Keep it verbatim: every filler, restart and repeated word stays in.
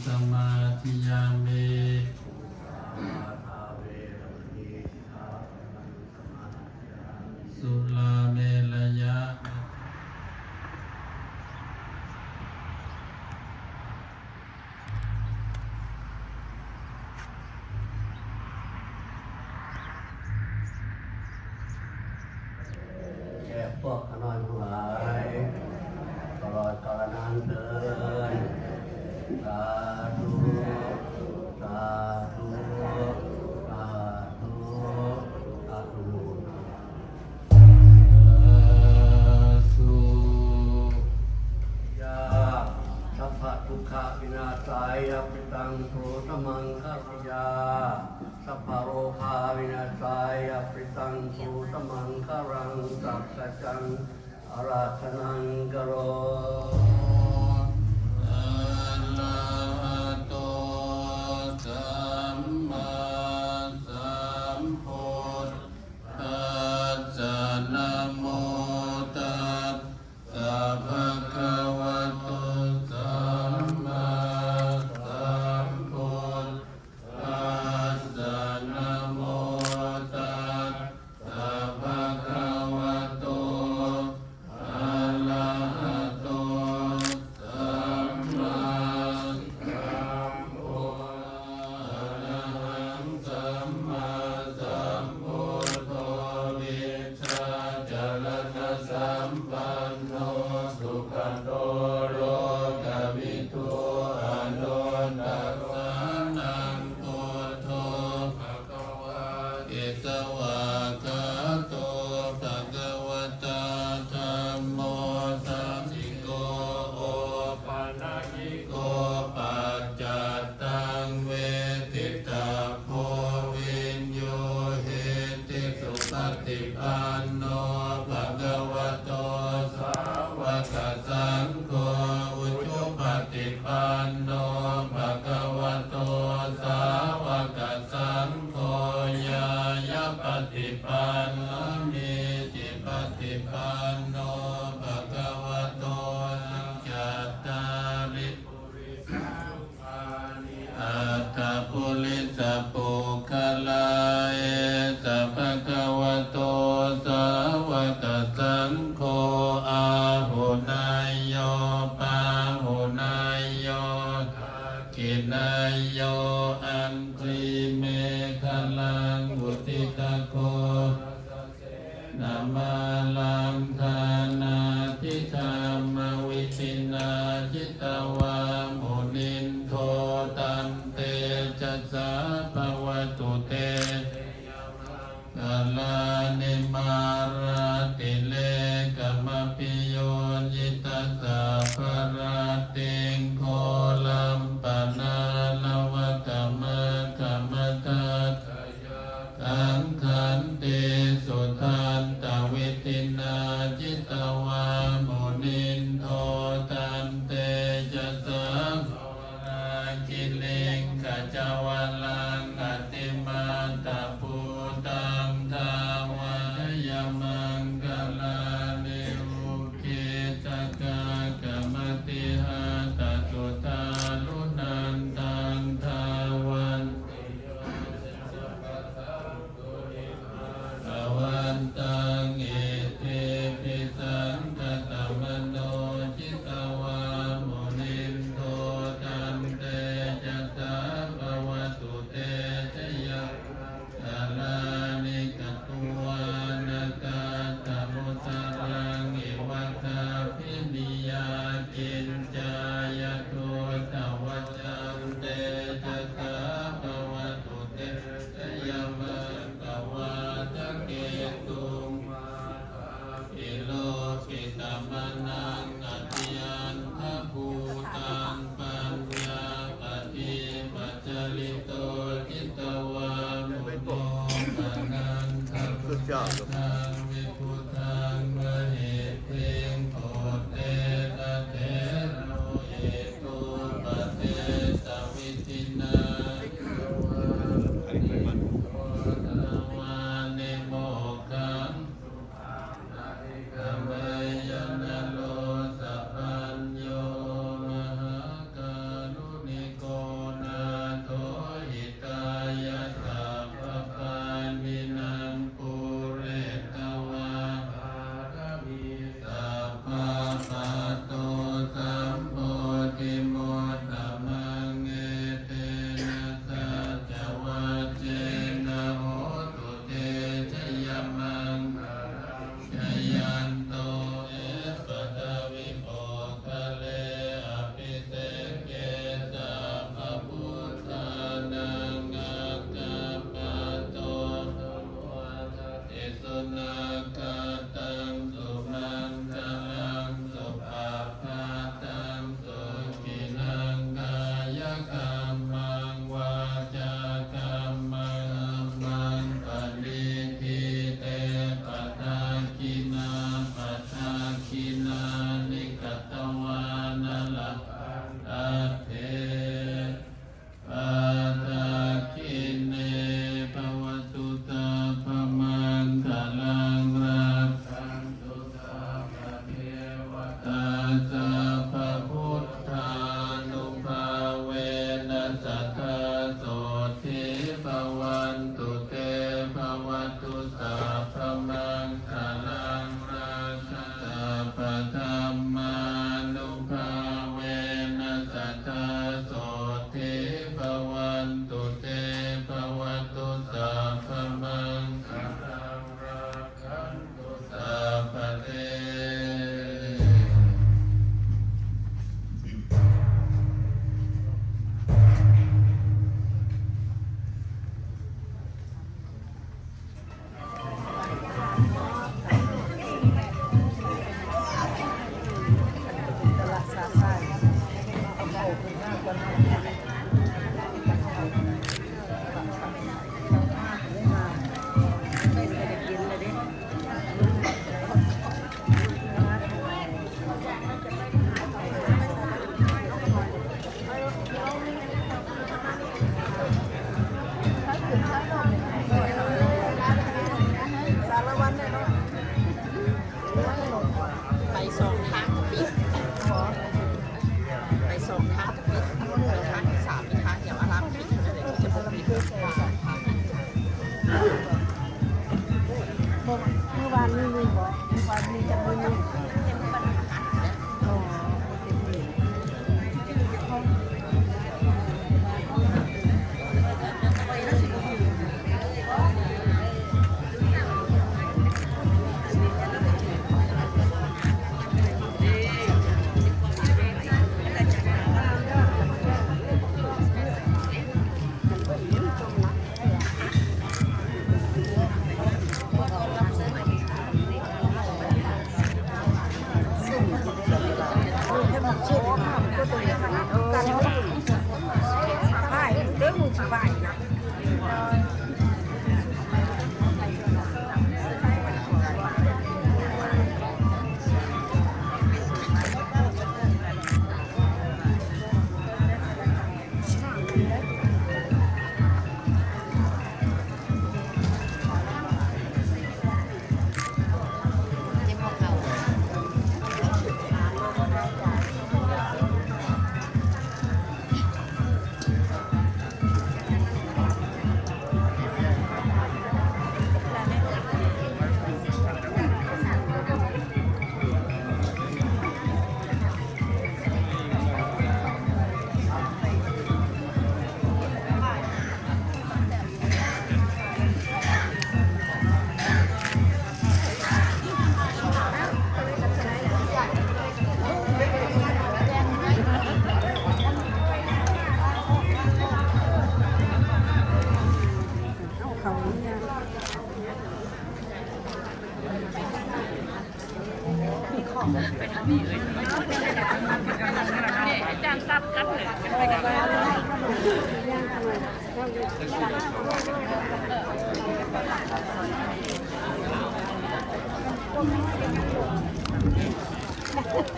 samādiyāmi. Surāmerayamajja แก่พวกข้าน้อยทั้งหลาย ตลอดกาลนานเทอญ สาธุ สาธุ สาธุ อนุโมทนา Sādhu. Yā sabbadukkhavināsāya parittaṃ brūtha maṅgalaṃ. Yā sabbarogavināsāya parittaṃ brūtha maṅgalaṃ. Sakkaccaṃ ārādhanaṃ karomi. Arahato sammāsambuddhassa. Namo tassa bhagavato sammāsambuddhassa. Namo tassa bhagavato arahato sammāsambuddhassa. Arahaṃ sammāsambuddho vijjācaraṇasampanno sugato lokavidū anuttaro. Saraṇaṃ buddho bhagavāti. Svākkhāto bhagavatā dhammo santi ko opanayiko paccattaṃ veditabbo viññūhīti. Supaṭipanno bhagavato sāvakasaṅgho, ujupaṭipanno bhagavato sāvakasaṅgho, ñāyapaṭipanno, sāmīcipaṭipanno bhagavato, cattāri purisayugāni aṭṭha purisapuggalā, esa bhagavato sāvakasaṅgho, āhuneyyo pāhuneyyo dakkhiṇeyyo, añjalimegalaṃ uditaghorasasenamāraṃ, dānādidhammavidhinā jitavā munindo, tantejasā bhavatu te jayamaṅgalāni. Mārātirekamabhiyujjhitasabbarattiṃ, ghorampanāḷavakamakkhamathaddhayakkhaṃ, khantīsudantavidhinā jitavā munindo, tantejasā ไปสองทางก็ปิด ไปสองทางก็ปิด ไปทางที่สามอีกทางเดียว อารามปิด อะไรที่จะบ่ปิด เมื่อวานนี้มีบ่ เมื่อวานนี้จะมี อ๋อ เอาเขาเนี่ย นี่อาจารย์ทราบกันเลย เป็นไปกันเลย